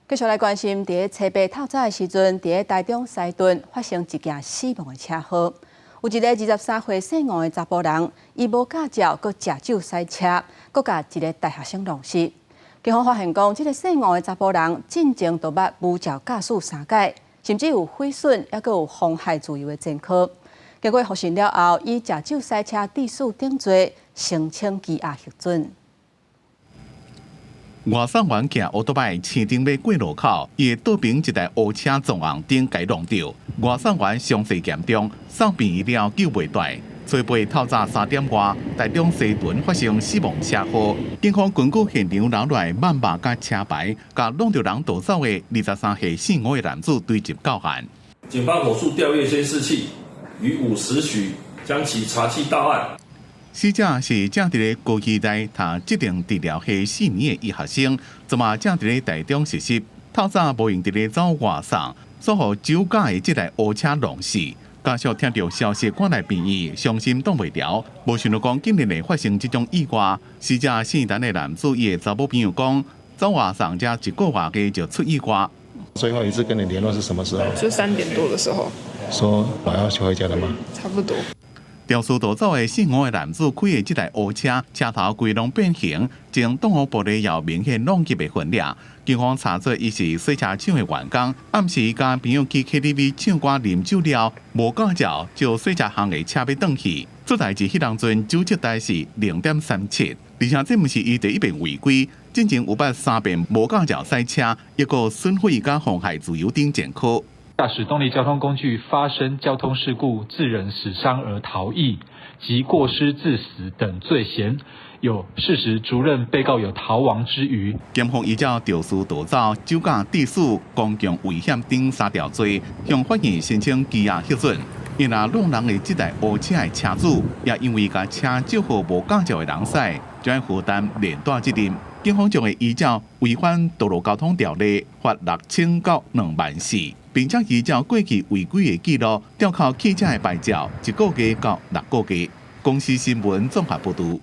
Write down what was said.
繼續來關心，佇咧初八透早的時陣，佇咧台中西屯發生一件死亡的車禍。有一个23歲姓吳的查埔人，伊無駕照，閣食酒駛車，閣共一个大學生撞死。警方發現講，這个姓吳的查埔人進前就捌無照駕駛三擺，甚至有毀損，抑閣有妨害自由的前科。經過複審了後，以食酒駛車致死等罪，申請羈押核准。外送員騎歐多擺青燈欲過路口，伊的倒爿一台烏車撞紅燈，共伊挵著。外送員傷勢嚴重，送病院了救袂斷。初八透早3點外，台中西屯發生死亡車禍。警方根據現場留落來謾罵佮車牌，共挵著人逃走的23歲姓吳的男子追緝到案。警方火速調閱監視器，於5時許將其查緝到案。死者是正佇咧高師大讀職能治療系4年的醫學生，這馬正佇咧台中實習。透早無閒佇咧走外送，煞予酒駕的這台烏車挵死。家屬聽著消息趕來病院，傷心擋袂牢。無想著講竟然會發生這種意外。死者姓陳的男子，伊的查某朋友講，走外送才一個外多就出意外。最後一次跟你聯絡是什麼時候？就3點多的時候。說我要去回家了嗎？差不多。肇事逃走的姓吳的男子開的這台烏車，車頭規攏變形，前擋風玻璃有明顯挵擊的痕跡。警方查出伊是洗車廠的員工，暗時佮朋友去 KTV 唱歌啉酒了，無駕照就洗車行的車欲轉去。出代誌彼當陣酒測值是0.37，而且這毋是伊第一遍違規，進前有捌三遍無駕照駛車，抑閣損毀佮妨害自由等前科。駕駛動力交通工具發生交通事故，致人死傷而逃逸及過失致死等罪嫌，有事實足認被告有逃亡之虞。檢方依照肇事逃走、酒駕致死、公共危險等三條罪，向法院申請羈押核准。因若挵人的這台烏車的車主，也因為共車借予無駕照的人駛，將愛負擔連帶責任。警方將會依照違反道路交通條例，罰6000到2萬4，並且依照過去違規的記錄，吊扣汽車的牌照，一個月到6個月。公視新聞綜合報導。